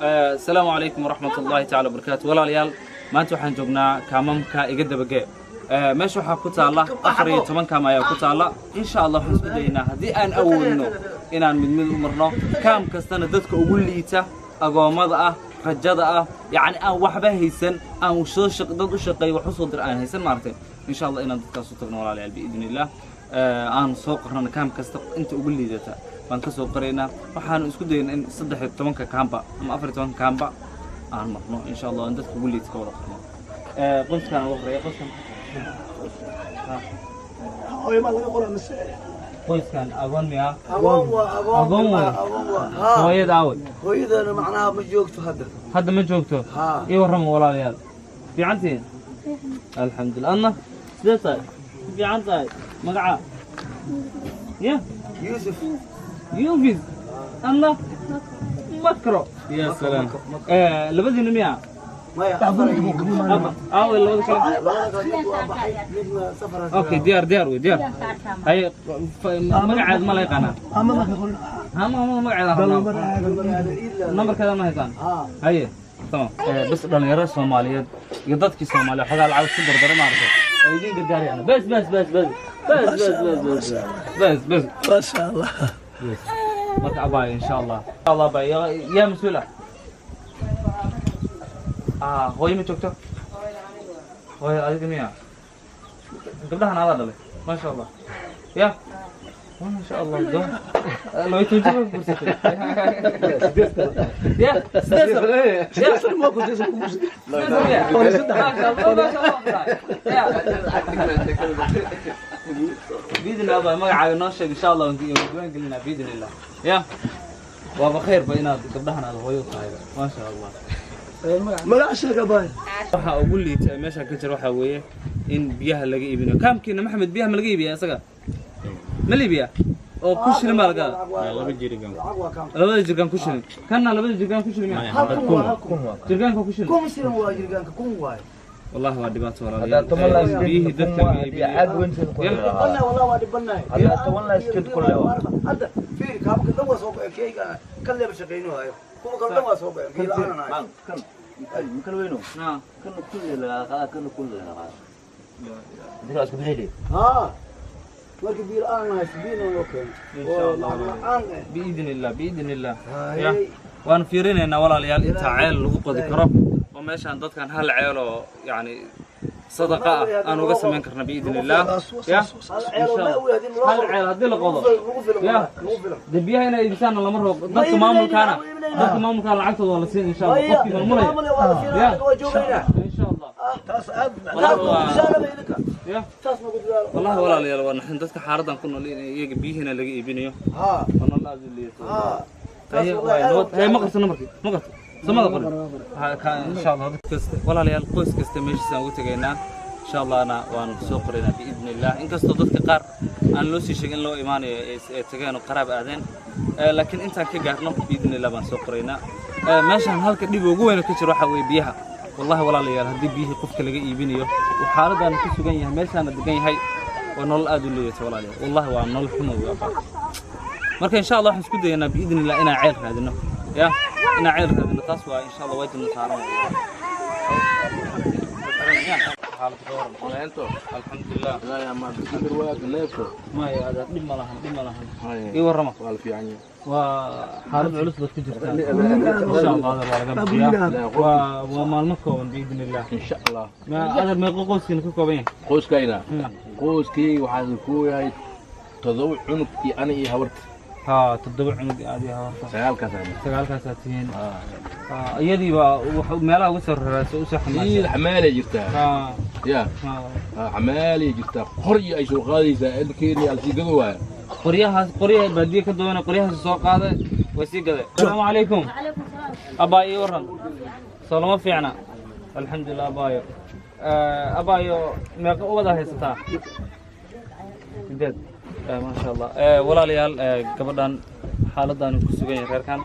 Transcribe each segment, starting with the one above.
Asalaamu calaykum waraxmat ullaahi tacala wabarakaatu. Walaalayaal, maanta waxaan joognaa kaamamka iga dabagee. Meesha waxaa ku taalla 14 kaam ayaa ku taalla. Insha Allah waxaan isku dayaynaa, haddii aan awoodno, inaan mid mid u marno kaam kastana, dadka ugu liita, agoommada ah, rajada ah, yacni aan waxba haysan, aan soo shaq dad u shaqeeyo, wax u soo dir aan haysan, maaragtay. Insha Allah inaan dadkaas u tagno, walaalayaal, biidni illah. Aan soo qornana kaam kasta inta ugu liidata baan ka soo qoraynaa. Waxaanu isku dayaynaa in 13-ka kaamba ama 14-ka kaamba aan marno, insha Allah, aan dadka ugu liita ka wada qorno. Qoyskaan ugu horeeya, qoyskan. Hooyo ma laga qoraa mise? Qoyskan agoon miyaa? Agoon waa, agoon. Agoon waa. Agoon waa, haa. Hooyada aaway? Hooyadana macnaha ma joogto hadda. Hadda ma joogto? Haa. Ii warrama, walaalayaal, fiicantihiin? Alxamdulillah. Adna sidee tahay? Fiican tahay? Magaca ya? Yuusuf. Yufis. Adna makro. Ya salaam. Labadiina miyaa? Maya, afar. Aaway labada kale? Labada kale mid waa baxay, midna safar. Okay, diyaar, diyaar wey, diyaar. Haye, magaceed ma la yaqaanaa? Ha, ma magaceeda rabnaa. Nambarkeeda ma haysaan? Haa. Haye, tamam. Bas dhalinyarada Soomaaliyeed iyo dadkii Soomaaliya xogaa lacag isku dardara, maaragtay, oo idiin gargaarayaan. Bas, bas, bas, bas, bas, bas, bas, bas, bas, bas. Maasha Allah. Bas. Marka abaayo, insha Allah, insha Allah abaayo, yaa mas-uul ah? Ah, hooyo ma joogto? Hooyo adiga miya? Gabdhahan adaa dhalay? Maasha Allah, ya maasha Allah. 12 jir baa guursatay ya? 8 sano ya? 8 sano ma ku, 8 sano ku guursaday. 8 sano ya? Maasha Allah, maasha Allah ya. Biidni Allah, magacaaga noo sheeg. Insha Allah waan diiwaan gelinaa biidni illah. Ya waaba khayr ba inaad gabdhahan aad hooyo u tahay, maasha Allah. Magaca sheeg, abaay. Waxa ugu liita ee meesha ka jira waxaa weeye in biyaha laga iibinayo. Kaamkiina, Maxamed, biyaha ma laga iibiya? Isaga ma la iibiya oo ku shilin baa laga? Laba jirigan. Lacag waa kaan. Labada jirgaan ku shilin, kanna labada jirgaan ku shilin miya? Hal kun waa, hal kun. Jirgaanka ku shilin. 1000 shilin waa jirgaanka, 1000 waay. Wallahi waa dhibaato, walaalayaal, biyihii dadka laga iibinayo. Dhibanahay, wallah waa dhibanahay. Hadda fiiri, kaabka dhan waa soo go'een. Keyga kan leeba shaqaynu hayo, kuwa kale dhan waa soo go'een, biyo la'aan hayo. Ah. Haa, marka biyo la'aan hayso, biyona loo keeno Insha oo Allah. lacag la'aan eh. Biidni illah, biidni illah. Ya. Hay. Waan fiirinaynaa, walaalayaal, inta ceel lagu qodi karo oo meeshaan dadkan hal ceel oo yacni sadaqa ah aan uga samayn karna biidni illah, ya. Hal ceel oo ma awooda haddii loo Hal ceel haddii la qodo. Lagu filan. Ya. Lagu filan. Dee biyaha inay iibsaanna lama rabo. Dadka maamulkaana, dadka maamulkaana lacagtooda waa la siin, insha Allah, qofkii maamulaya. Maamulaya waa la siinaa, Ya. waa joogaynaa. Insha Allah. Taas aad Wallahi taas nagu dadaala idinka. Ya. Taas nagu dadaala. Wallahi, walaalayaal, waa naxin dadka xaaladan ku nool in iyaga biyihiina laga iibinayo. Haa. Waa nolol aad u liidato. Haa, taas haye wallahi waay aad nabad. u Haye, ma qarto nambarkii? Ma qarto samada qorin. Ha ka, insha Allah. Dad kasta, walaalayaal, qoys kasta meeshiisaan ugu tegaynaa, insha Allahna waan soo qoraynaa biidni illah. Inkastoo dadka qaar aan loo sii sheegin in loo imaanayo ay tageen oo qaraab aadeen, laakiin intaan ka gaarno biidni illah baan soo qoraynaa. Meeshaan halka dhib ugu weyn oo ka jiro waxaa weeye biyaha. Wallahi, walaalayaal, haddii biyihii qofka laga iibinayo uu xaaladaan ku sugan yahay, meeshaana degan yahay, waa nolol aad u liidata, walaalayaal. Wallahi waa nolol xumo wey. Marka insha Allah waxaan isku dayaynaa biidni illah inaan ceel raadino, ya inaan ceel raadino. Taas waa insha Allah waajibna saaran. Alxamdulilah. Maya, adaa dhib ma lahan, dhib ma lahan. Ii warrama. Waa xaalad culus baad ku jirtaa. Insha Allah adeer waa laga bixiyaa, waa maalmo kooban biidni illah. Insha Allah. Ma adeer, meeqo qoyskiina ka kooban yahay? Qoyskayna, qoyskayga waxaa ku yahay 7 cunug iyo ani iyo habarta. Haa, 7 cunug aad iyo habarta. Sagaalkaas. Sagaalkaasaa tihiin. Iyadii baa meelaha uga soo raraasay, usoo xamaashay. Iyada xamaalay jirtaa. Ya. Xamaalay jirtaa, qorya ay soo qaadaysaa ilkeeni alsiigado waaya. Qoryahaas, qoryaha baadiye ka doona, qoryahaas soo qaaday, way sii gaday. Asalaamu calaykum abaa, ii waran. Soo lama fiicna? Alxamdulilah. Abaayo, abaayo, meeqa ubada haysataa? 8. Maasha Allah. Walaalayaal, gabadhan xaaladdan ku sugan yahay reerkan,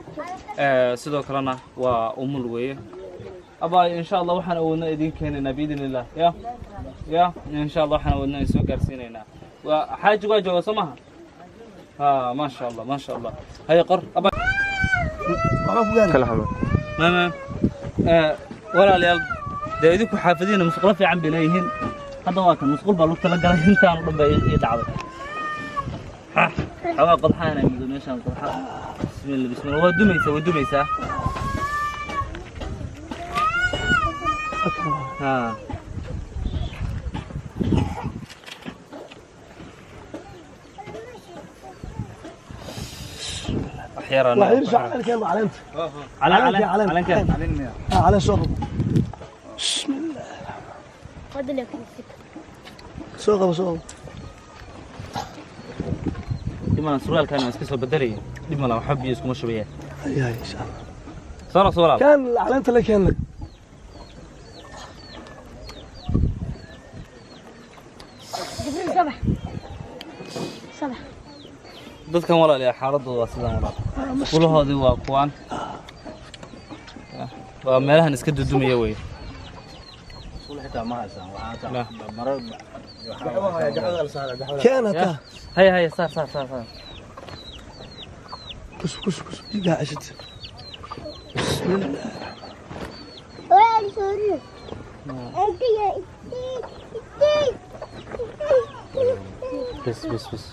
sidoo kalena waa umul weeye. Abaayo, insha Allah waxaan awoodna idiin keenaynaa biidni illah. Ya ya, insha Allah waxaan awoodna idin soo gaarsiinaynaa. Waa xaaji waa jooga, soo maha? Ha, maasha Allah, maasha Allah. Haye, qor abaa. Waxba ku gaari. Kala xamo. Ma walaalayaal, dee idinku xaafadiina musqulo fiican bay leeyihiin. Hadda waa kan musqul baa lugta la galay, intaan oo dhan baa ii dhacday. Xoogaa qodxaana mudo meeshaan qodxa. Bismillah, bismillah, waa dumaysaa, waa dumaysaa. Ha, wax yaraan. Wax yar shacalkeen caleenta. Caleen. Caleen. Caleen. Caleen. Caleen soo qabo. Bismillah. Soo qabo, soo qabo. Dhib malan, surwaalkan waan iska soo bedelaya, dhib malan, waxba biyo iskuma shubaya. Hay hay, insha Allah. Soo noqso walaal. Kan caleenta la keenay. صبح صبح. Dadkan walaalayaal xaaladooda waa sidaan walaal, musqulahoodii waa kuwaan, waa meelahan iska dudumaya wey. Xitaa ma haysaan waxaa maro. Keen hataa. Haya haya, saar saar saar saar. Kus kus kus, dhiigaa ceshid. Bismillah. وين سوري انت يا Bes bes bes,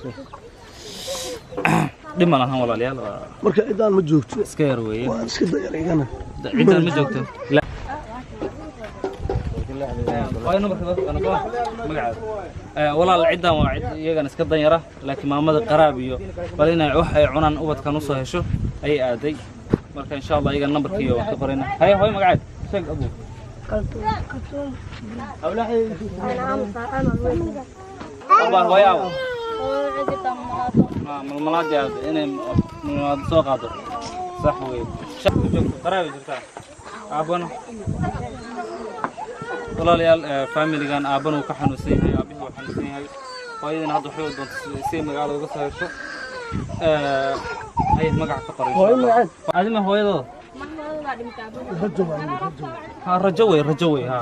dhib ma lahan walaalayaal, waa Marka cidaan ma joogto. Iska yar weeye. Waan iska dayar igana. Ciddaan ma joogto. Waa numbarka dadka soo magacaada. Walaal, ciddan waa cid iyagana iska danyara, laakiin maamada qaraab iyo bal inay wax ay cunaan ubadkan usoo hesho ayay aaday. Marka insha Allah iyagana nambarkiiyo waan ka qorayna. Haya, hooy, magaceed sheeg abu. Abaa, hooyo aw malmalaadii aaday inay malmalaad soo qaado, sax wey. Joogto qaraabay jirtaa aabana. Walaalayaal, faamiligan aabbana uu ka xanuunsan yahay, aabbihii uu xanuunsan yahay, hooyadina hadda waxay u doontay si ay magaalada uga soo hesho. Hay, magaca ka qoray. Hooyo magaceed? Adima hooyadooda? Rajo waa, rajo. Ha, rajo wey, rajo wey. Ha,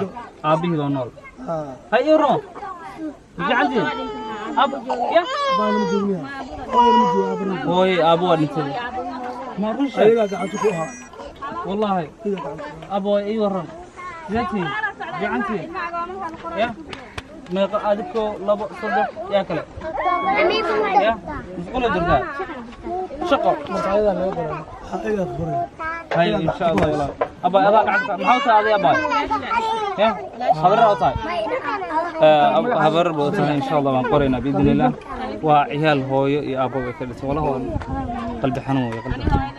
aabbihii baa nool. Ha. Hay iro gacantiin ab ya. Baana ma joogniya, hooyana ma joogo, aabana ma joogo. Hooye aabbo waa dhintay, ma run sheeg? Ayagaa gacanta ku ahaa. Wallaahi. Ayagaa gacanta ku ahaa. Abo, ii waran, sideetiin gacantiin ya meeqa adikoo labo saddex yaa kale ya musqulo jirtaa shaqo. Ayagaa laga qoray. Ha, ayagaa qoray. Hay, insha Allah walaal. Abaa, adaa gacanta maxaa u tahay aday abaa ya habarar u tahay, habarar ba u tahay. Insha Allah waan qoraynaa biidni illah. Waa ciyaal hooyo iyo aabbo bay ka dhisay. Wallahi waa qalbi xanuun wey, qalbi xanuun.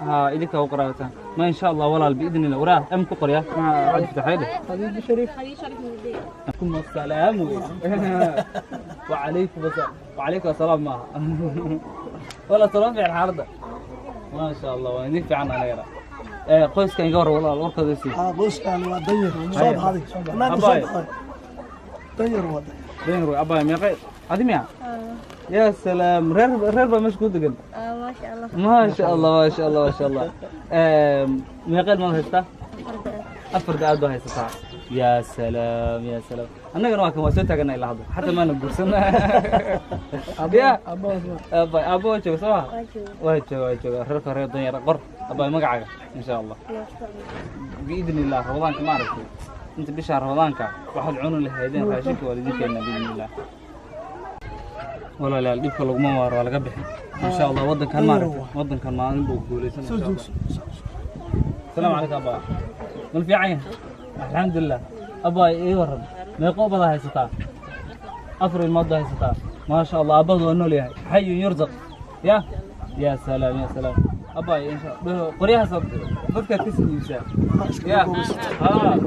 Ha, idinka u qaraabataan ma insha Allah walaal biidni illah. Waraa am ku qorya ma cabdi fataxay dheh. عليكم السلام وعليكم السلام. وعليكم السلام معها ولا سلام في الحارة، ما شاء الله وين في عنا غيره. Qoyskan iga war walaal, warkooda sii. Ha, qoyskan waa danyar, soo baxday banaanka, soo Abaay. Baxday, danyar waa danyar. Danyar wey. Abbaay, meeqay adi miya? Ya salaam, reer reer baa meesha ku degan. ما شاء الله. ما شاء الله، ما شاء الله، ما شاء الله. Meeqeed maad haystaa? Afar da-aad baa haysataa. Ya salaam, ya salaam. Annagana waa kan waa soo taaganaa ilaa hadda, xataa maana guursan ya. Abbaay, aabbo waa jooga soo ma? Waa jooga, waa jooga. Reerka reer danyar. Qor abbaay magacaaga insha Allah. Biidni illah Ramadaanka ma aragtay, inta bisha Ramadaanka waxaad cuni lahaydeen raashinka waa idin keenaa biidni illah. Walaalayaal, dhibka laguma waaro, waa laga bixi insha Allah. Waddankan ma aragtay, waddankan maalin buu guuleysan soo insha Allah. Joogso. السلام عليكم أبا، ما في عين؟ الحمد لله. أبا، إيه ورد meeqo ubada haysataa? Afar ilmood baa haysataa, ما شاء الله. Aabahooda waa nool yahay, xayun yurzaq. Ya ya salaam, ya salaam. Abba, insha qoryahaas dadkaad ka sii iibsaa ya. Ha,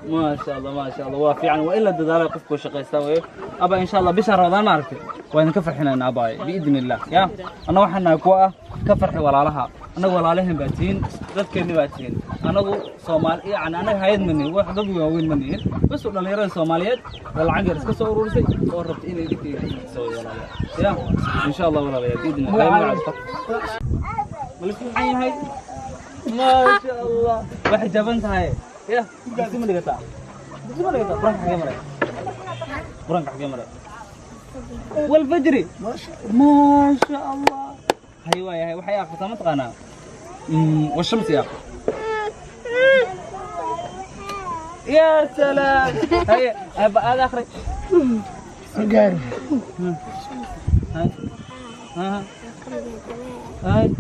ما شاء الله، ما شاء الله. Waa fiican, waa in la dadaalo, qofku shaqaystaa weeye. Abba, insha Allah bisha Ramadaan ma aragtay waa idinka farxinayna abbaay biidni illah. Ya anna waxaan nahay kuwa ah ka farxi walaalaha. Annagu walaalahan baa tihiin, dadkeenni baa tihiin. Annagu Soomaali yani, annaga hayad ma nihin, wax dad waaweyn ma nihin, bas oo dhallinyarada Soomaaliyeed oo lacag yar iska soo ururisay oo rabta inay idinka idinka farxiso walaalayaal. Ya insha Allah walaalayaal biidni illah. Magacaada ma la fiican yahay? ما شاء الله, waxay jaban tahay. Ya dugsi ma dhigataa? Dugsi ma dhigataa? Quraanka xagee maray? Quraanka xagee maray? والفجر. ما شاء الله. هاي واي هاي, waxay akhrisaa ma taqaanaa? والشمس يا يا سلام. هيا هذا اخرج قارب. هاي ها هاي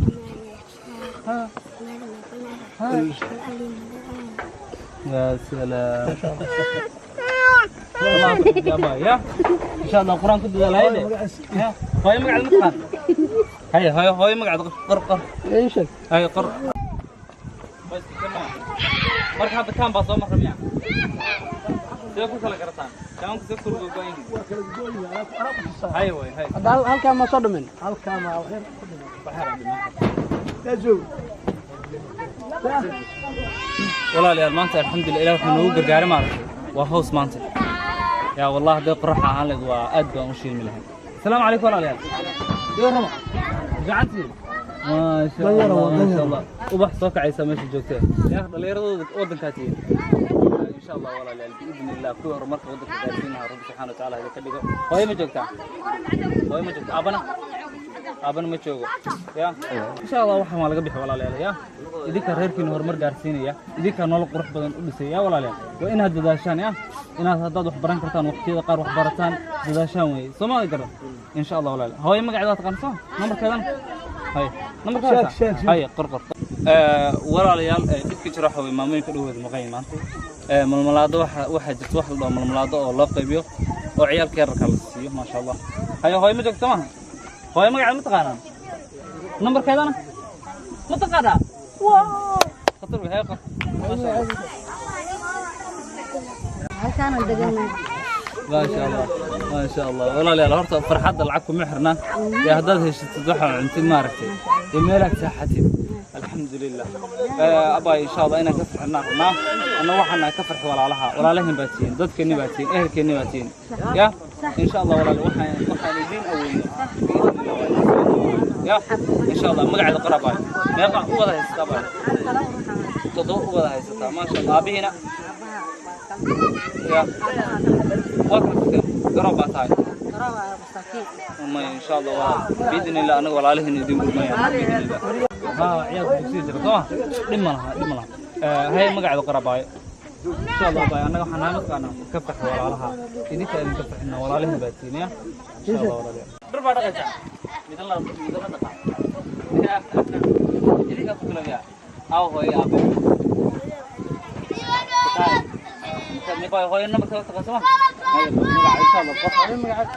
ها هاي. يا سلام. الله يا باي يا ان شاء الله القران كنت هاي يا هاي مقعد متقن. هاي هاي هاي مقعد قر قر ايش هاي قر بس كمان مرحبا كان باصو مرحبا يا سيكون كلا كرتان كان سيكون go'ayn هاي way هاي halkaan ma soo dhamin halkaan ma waxyar ku dhiman yaa joog. Walaalayaal, maanta alxamdulillah ilaah wuxuu noogu gargaaray maaragtay waa hoos maanta. Yaa wallah hadday qorax ahaan lahayd waa aad baan u shiilmi lahayn. Asalaamu calaykum walaalayaal. Iyo rama gacantiin maasha Allah maasha Allah ubax soo kacaysa meesha joogteen yaa dhallinyaradooda waddankaa tihiin insha Allah walaalayaal biidni illah kuwii horumarka waddanka gaarsiin lahaa rabbi subxaana watacaala idin ka dhigo. Hooyo ma joogtaa? Hooyo ma joogtaa? Aabana aabana ma joogo ya insha Allah waxaan waa laga bixi walaalayaal. Ya idinka reerkiina horumar gaarsiinaya, idinka nolol qurux badan u dhisay ya walaalayaal. Waa inaad dadaashaan ya inaad haddaad wax baran kartaan waqtiyada qaar wax barataan dadaashaan weeye Soomaali garan insha Allah walaalayaal. Hooyo magaceeda waa taqaanaa soo nambarkeedana hay nambarkeeda hay qor qor. Walaalayaal, dhibka jira waxa weeye maamooyinka dhowooda maqan yihiin maanta. Malmalaado waxa jirta wax la dhaho malmalaado oo loo qaybiyo oo ciyaalka yararka la siiyo maasha Allah. Hayo hooyo ma joogto maaha? Hooyo magaceeda ma taqaanaan? Nambarkeedana ma taqaanaa? Khatar wey. Hay qor maasha Allah. Halkaan degannahay. Maasha Allah maasha Allah. Walaalayaal, horta farxadda lacag kuma xirna ee haddaad heshatid waxaa cuntid maaragtay iyo meelaad saaxatid alxamdulilah. Abay insha Allah inaan ka farxinaa rabnaa. Anna waxaan ka farxi walaalaha, walaalahin baa tihiin, dadkeenni baa tihiin, ehelkeenni baa tihiin ya insha Allah walaal waxaan idiin aweyno biidni illah waa idin soo dhaweyn ya insha Allah. Magaceeda qor abay. Meeqa u wada haysataa abay? 7 u wada haysataa maasha Allah. Aabihiina ya waa kala tagteen, garoob baa tahay may insha Allah walaal biidni illah anaga walaalihiin idin gurmayaan biidni illah. ها عيال dugsiga jira soo ma dhib ma laha dhib ma laha. Hay magaceeda qor abaayo insha Allah. Abaayo annaga waxaan nahay mataqaanaa ka farxi walaalaha, idinka idinka farxina walaalihin baa tihiin ya insha Allah walaalayaal. Dhar baa dhaqaysaa midala midala dhaqa idinkaa ku filan yaa aaw hooyo aabe hooyo nambarka taqaan soo ma hay magaca insha Allah qor hooyo magaca.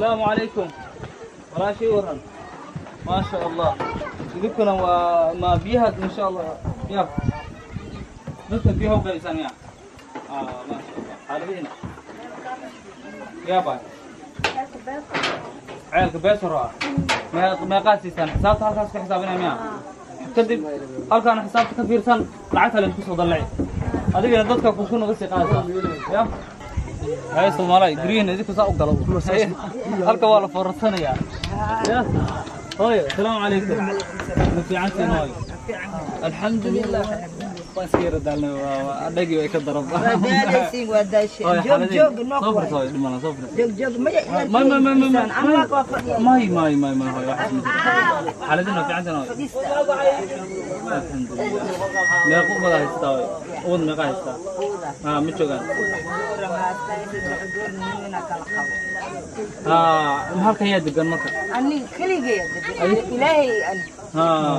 السلام عليكم ولا شيء ورن ما شاء الله idinkuna waa ma biyaha insha Allah ya dadka biyaha u qaybsan ya ma sha Allah xaaladiina ya bay ceelka beesaro ah meeqaad siisaan xisaabta halkaas ku xisaabinaya miya kadib halkaan xisaabta ka fiirsan lacagta leen kusoo dallaci adigana dadka kuku naga sii qaadaysaa ya hay Soomaali guryihiina idinku saa u galo halka waa la foorarsanayaa ya hooyo. Asalaamu calaykum, ma fiicantiin hooyo? Alxamdulilah waan iska yara daalnay, adhagii way ka darab. Soo furto hooyo, dhimana soo furto. May may may may may may may may hooyo waxaas ma jirto. Xaaladiin waa fiicantiin hooyo? Alxamdulilah. Meeqa ubad haysataa hooyo? Ubad meeqa haysataa? Haa ma joogaan? Haa halkan yaa degan marka? Haa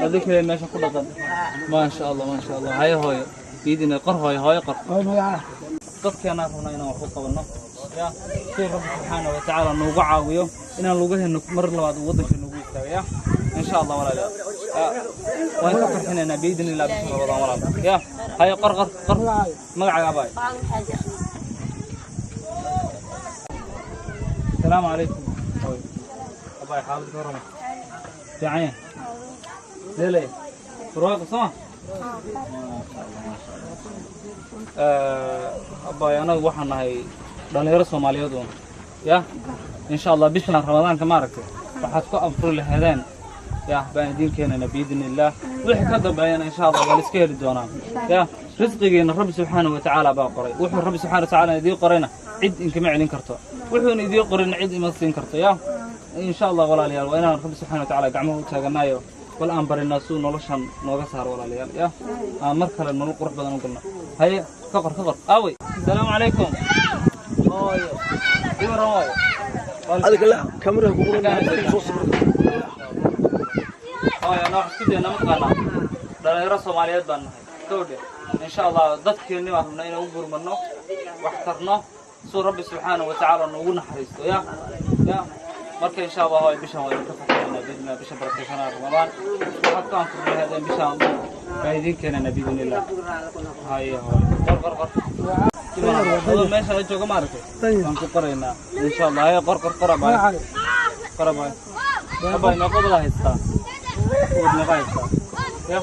adiga kaliya meesha ku dhaqan maasha Allah maasha Allah. Haye hooyo biidina qor hooyo hooyo qor. Dadkeenaan rabnaa inaan wax u qabanno ya si rabbi subxaana wa tacaala noogu caawiyo inaan lugaheena mar labaad uu waddanka noogu istaago ya insha Allah walaalayaal. Waan ka farxinaynaa biidni illah bisha Ramadaan walaal ya. Haye qor qor qor magacaaga abaay. السلام عليكم أباي حالك ورمى fiican leelay barwaaqo soo ma abbaay anagu waxaan nahay dhalinyaro Soomaaliyeed uun ya insha Allah bishan Ramadaanka maaragtay waxaad ku anfuri lahaydeen ya baan idiin keenana biidni illaah wixii ka dambeeyana insha Allah waa la iska heli doonaa ya risqigeena rabbi subxaanahu wa tacaala baa qoray wuxuu rabbi subxaanahu wa tacaala idiin qorayna. Cid inkama celin karto. Wuxuuna idiin qorin cid ima siin karto yaa. Insha Allah walaalayaal waa inaan Rabbi subxaanahu wa tacaala gacmaha u taaganaayo bal aan barinaa suu noloshan nooga saaro walaalayaal yaa. Aan mar kale nolol qurux badan u galno. Haye ka qor ka qor. Aaway. Asalaamu calaykum. Hooyo. Ii waran hooyo. Adiga la kamera ku qoran soo sawir. Hooyo anaa wax isku dayna ma taqaanaa. Dhalinyaro Soomaaliyeed baan nahay. Gabadhe. Insha Allah dadkeenni baan rabnaa inaan u gurmanno wax tarno suu Rabbi subxaanahu wa tacaala noogu naxariisto yaa. Yaa. Marka insha Allah hooyo bishan waa idinka farxinaa biidnillah bisha barakeysanaa Ramadaan. Waxaad ku anfuri lahaydeen bishaan baa idiin keenanaa biidnillah. Haye hooyo. Qor qor qor. Adoo meesha la jooga ma aragtay? Waan ku qoraynaa insha Allah. Haye qor qor qor abaay. Qor abaay. Abaay meeqa ubad haystaa? Ubad meeqa haystaa? Ya?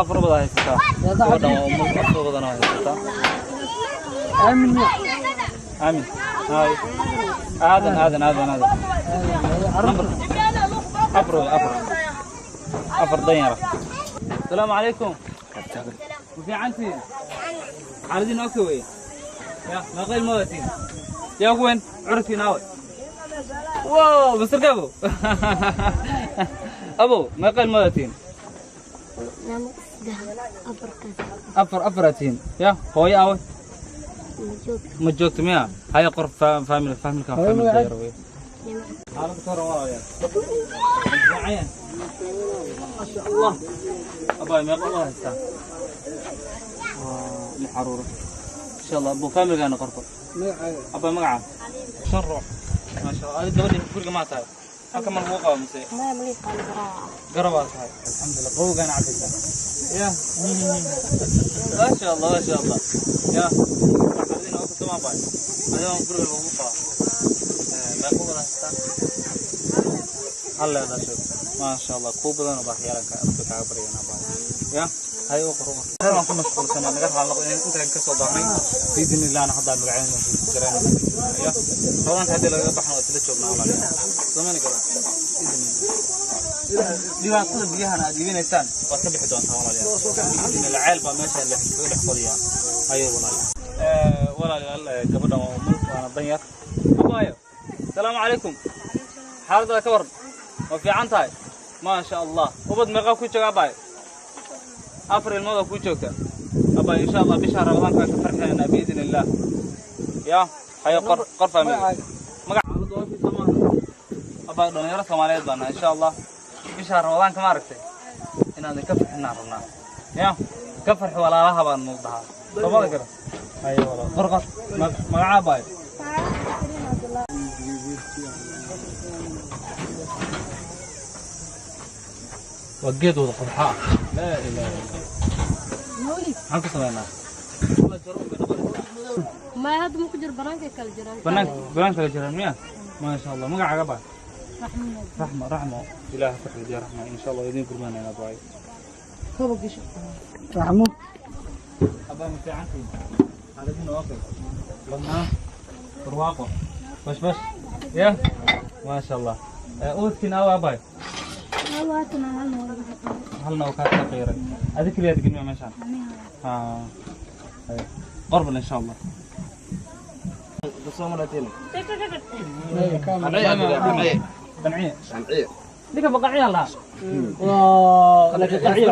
Afar ubad haysataa. Gabadhan waa umul afar ubadana waa haysataa. Aamin miya? Aamin. Haye. Aadan aadan aadan aadan. Number afar wey afar. Afar danyara. Asalaamu calaykum. Ma fiicantihiin? Xaaladiin okay wey. Ya, meeqa ilmood tihiin? Yaa ugu weyn? Curudkiina aaway? Wow, Mr. Gabo. Abow, meeqa ilmood tihiin? Afar afar aad tihiin. Ya, hooyo aaway? Ma joogto miya? Haya qor family family-kan family danyar wey. Xaaladda ka waran walaalayaal. Fiican. Masha Allah. Abaay meeqa ubad haystaa? Lix caruur. Insha Allah, abu family-gaana qorto. Abaay magaca? Shan ruux. Masha Allah. Adiga gabadha guriga maa tahay? Halka ma lagu qabo mise? Garabaa tahay. Alxamdulillah. Qabowgaana cabaysaa. Ya. Masha Allah, masha Allah. Ya. Xaaladiina waa ku samaan baay. Adiga guriga lagu qabaa. Meeqa ubad haystaa? Hal leedaa sheeg. Masha Allah. Kuwa badan oo baaxyaalanka Rabbi kaaga baryanaa baay. Ya. Haye u qor u qor. Waan ku mashquulsanaa naga raali noqo intaan ka soo daahnay. Biidnillahna hadda magacyadana ku garanayna. Ya. Ramadaanka haddii lagaga baxna waa isla joognaa walaalayaal. Soo mani garan. Dhibaatada biyahana aad iibinaysaan waad ka bixi doontaa walaalayaal. Biidnillah ceel baa meesha la kaga dhex qodiyaa. Haye walaalayaal. Walaalayaal gabadhan waa umul waana danyar. Abaayo. Asalaamu calaykum. Xaaladda ka waran. Waa fiican tahay. Maasha Allah. Ubad meeqa ku jooga abaayo? Afar ilmood oo ku joogta. Abaa insha Allah bisha Ramadaanka waan ka farxinaynaa biidnillah. Ya, haye qor qor family. Magaca xaaladdu waa fiican maaha. Abaa dhalinyaro Soomaaliyeed baan nahay insha Allah. Bisha Ramadaanka ma aragtay? Inaan ka farxinaa rabnaa. Ya, ka farxi walaalaha baan nuu dhahaa. Soomada kale. Haye walaal. Qor qor. Magaca abaayo. Waa geed wada qodxa ah. Laa ilaaha illa Allah. Maxaan ku samaynaa? Ma hadda ma ku jiro banaanka kala jiraan. Banaanka banaanka kala jiraan miya? Maasha Allah. Magacaaga baa? Raxma raxmo. Ilaah ku xifdiya raxma. Insha Allah idiin gurmaanaynaa baay. Kaba gasho. Raxmo. Abaa ma fiicantihiin? Xaaladiina waa kay? Badnaa? Barwaaqo? Bash bash? Ya? Maasha Allah. Ubadkiina awa abaay? Halna oo kaa taqiiray. Adiga keliyaa degan miyaa meeshaan? Haa. Qorbal insha Allah. قنعية qanciye ديك بقعية لا لكن قنعية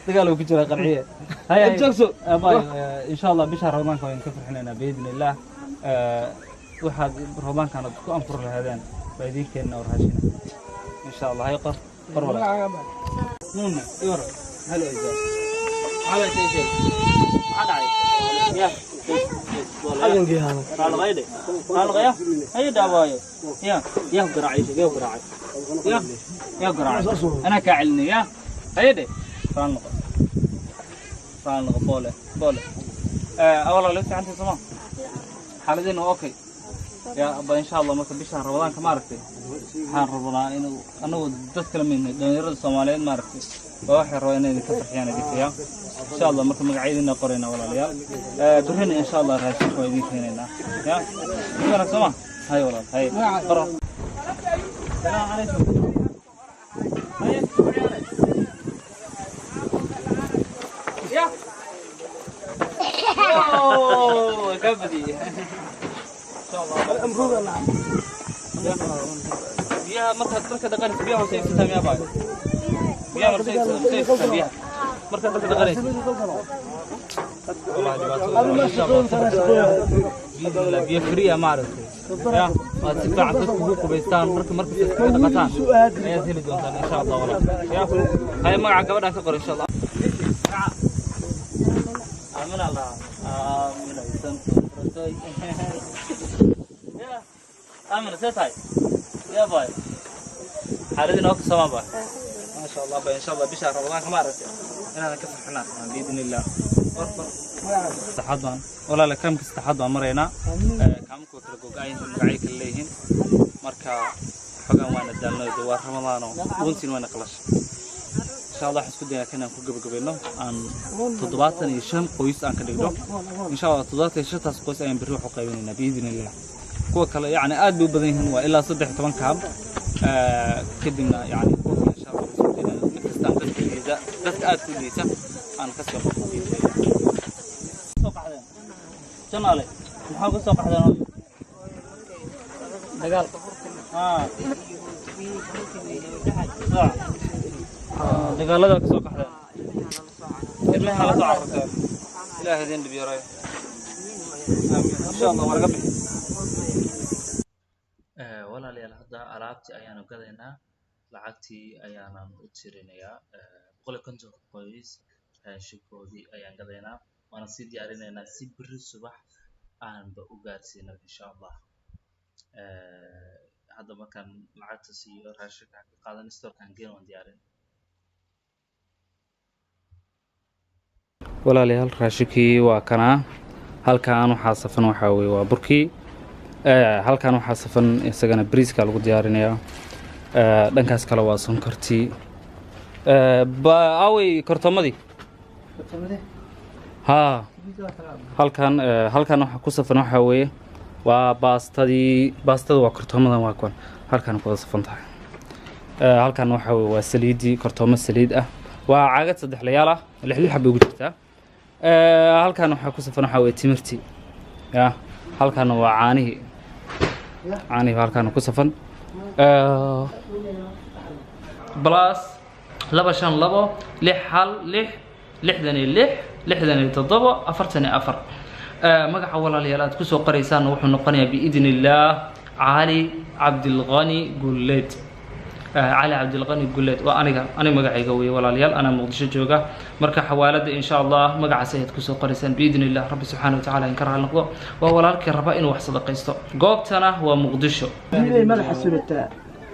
دقالوا كجرا قنعية هيا جوكسو إن شاء الله بشهر رمضان كوين كفر حنا بإذن الله waxaad ramadaankan aad ku anfur lahaydeen baa idiin keenna oo raashina insha Allah. Hay qor qor walaal. Nuuna iwar hal ayza على شيء شيء على يا قال قال غيا هي دابايو يا يا قراعي يا قراعي يا يا قراعي انا كاعلني يا هيدي فان فان بوله بوله اولا لسه عندي سما xaaladeen waa okay ya abba insha Allah. Marka bishaan Ramadaanka ma aragtay waxaan rabnaa inuu anagu dad kala midnay dhalinyarada Soomaaliyeed ma aragtay baa waxay rabaa inay idinka farxiyaan idinka ya insha Allah. Marka magacyadiina qorayna walaalayaal, birrina insha Allah raashinka waa idiin keenaynaa ya wanaag sooma. Hay walaal, hay qoro. Salaamu calaykum. Hay ya. Lagaa badiyey, insha Allah. Biyaha markaad dharka dhaqanaysa, biyaha hoose iibsataa miyaa baa? Biyaha marse iibsataa biyaha markaad dharka dhaqanaysa? Wallahi dhibaato. Biidnillah biyo free ah, maaragtay, ya waad si fiican dadku ugu qubaystaan dharka markasta iskaga dhaqataan ayaad heli doontaan, insha Allah. Walaal ya haya, magaca gabadhaan ka qor, insha Allah. Aamina Allah, Aamina isan ya Aamina, see tahay ya bay? Xaaladii noo kasoomaa bay? Maasha Allah bay. Insha Allah bisha Ramadaanka, ma aragtay, inaadan ka farxinaan biidni illah. Saddexaad baan, walaala, kaamka saddexaad baan maraynaa. Kaamka waa kala gogo-an yihiin, magacyo kala leeyihiin. Marka xogaan waana daalnay, dee waa Ramadaano, uuntiin waana qalashay. Insha Allah waxaan isku dayaa inaan ku gabagabayno, aan 75 qoys aan ka dhigno, insha Allah. 75-taas qoys ayaan berri wax u qaybinaynaa biidni illah. Kuwa kale yacni aad bay u badan yihiin, waa ilaa 13 kaam. Kadibna yacni kuwa kale insha Allah waxaan isku daynaa mid kasta aan dadka liita, dadka aad ku liita aan ka soo qabto biidni illah. Soo qaxdeen janaale, maxaa ku soo qaxdeen? Hooyo, dagaal. Sax, dagaalada ka soo qaxdeen, ilmaha la soo cararteen. Ilaahay idin dhib yareeyo. Aamiin, insha Allah waa laga bixi. Walaalayaal, hadda alaabtii ayaanu gadaynaa, lacagtii ayaanan u tirinayaa. 150 qoys raashinkoodii ayaan gadaynaa, waana sii diyaarinaynaa si berri subax aanba u gaarsiino, insha Allah. Hadda markaan lacagta siiyo, raashinka ka qaadan, storekaan geen, waan diyaarin. Walaalayaal, raashinkii waa kanaa. Halkaan waxaa safan waxaa weye waa burkii. Halkaan waxaa safan isagana bariiska lagu diyaarinayaa. Dhankaas kale waa sonkortii. Aaway kortoomadii? Haa, halkan halkan waxaa ku safan waxaa weeye waa baastadii. Baastada waa kortoomadan, waa kuwan halkan ku wada safan tahay. Halkan waxaa weye waa saliidii, kortoomo saliid ah, waa caagad saddexlayaal ah, lix lix xabay ugu jirtaa. Halkan waxaa ku safan waxaa weye timirtii ya. Halkan waa caanihii, caanihii baa halkan ku safan. +252 616 66 67 44. Magaca, walaalayaal, aad kusoo qoraysaan wuxuu noqonayaa biidni illaah Cali Cabdilqani Gulleed. Cali Cabdilqani Gulleed waa aniga, aniga magacayga weeye, walaalayaal. Anaa Muqdisho jooga. Marka xawaalada, insha Allah, magacaas ayaad kusoo qoraysaan biidni illah. Rabbi subxaana watacaala in ka raali noqdo. Waa walaalkii raba inuu wax sadaqaysto, goobtana waa Muqdisho. Madaxa surataa.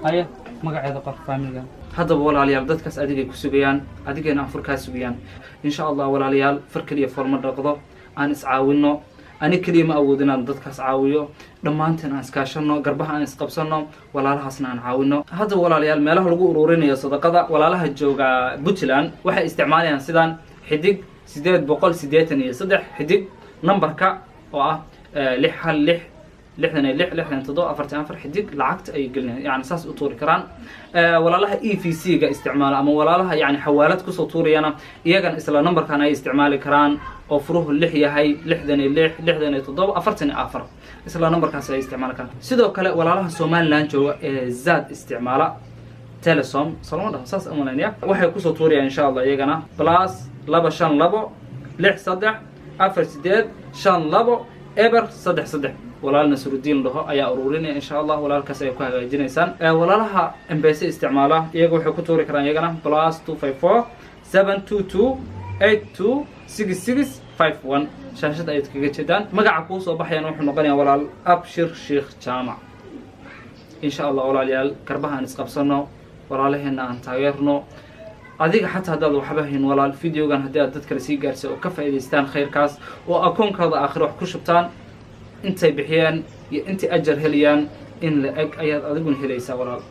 Haya, magaceeda qor faamiligan. Haddaba walaalayaal, dadkaas adigay ku sugayaan, adigayna anfur kaa sugayaan, insha Allah. Walaalayaal, far keliya foolma dhaqdo, aan iscaawino. Ani keliya ma awood inaan dadkaas caawiyo. Dhammaanteen aan iskaashano, garbaha aan isqabsano, walaalahaasna aan caawino. Haddaba walaalayaal, meelaha lagu ururinayo sadaqada, walaalaha jooga Puntland waxay isticmaalayaan sidaan: *883 xidig, nambarka oo ah 616 66 67 44 xidig, lacagta ayay gelinayaan, yani saas u tuuri karaan. Walaalaha EVC ga isticmaala ama walaalaha yani xawaalad kusoo tuurayana, iyagana isla numberkan ay isticmaali karaan oo furuhu 6 yahay, 66 67 44, isla numberkaas ay isticmaali karaan. Sidoo kale walaalaha Somaliland jooga ee Zaad isticmaala, Telesom soloma dhaho, saas umalaynaya, waxay kusoo tuurayaan, insha Allah, iyagana +252 63 48 52 0 33. Walaal Nasrudiin dhaho ayaa ururinaya, insha Allah. Walaalkaas ayay ku hagaajinaysaan. Walaalaha M-Pesa isticmaala, iyaga waxay ku tuuri karaan iyagana +254 722 82 66 51. Shaashada ayaad kaga jeedaan. Magaca kuu soo baxayana wuxuu noqonayaa walaal Abshir Sheekh Jaamac, insha Allah. Walaalayaal, garbaha aan isqabsano, walaalaheena aan taageerno. Adiga xataa haddaad waxba hayn, walaal, videogan haddii aad dad kale sii gaarsiy oo ka faa'iidaystaan khayrkaas oo akoonkooda aakhiro wax ku shubtaan, intay bixiyeen iyo intay ajar helayaan in la eg ayaad adiguna helaysaa, walaal.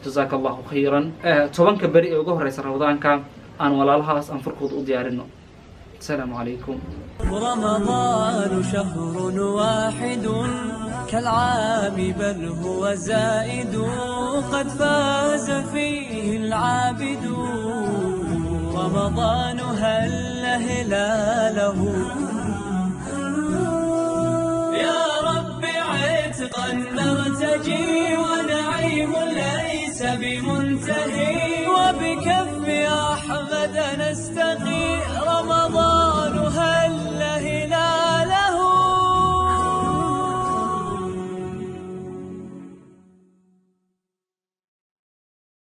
Jazaaka Allahu khayran. 10-ka beri ee ugu horeysa Ramadaanka aan walaalahaas aan furkooda u diyaarino. Asalaamu calaykum. رمضان شهر واحد كالعام بل هو زائد، قد فاز فيه العابد. رمضان هل هلاله. رب عتقا نرتجي ونعيم ليس بمنتهي، وبكف أحمد نستقي.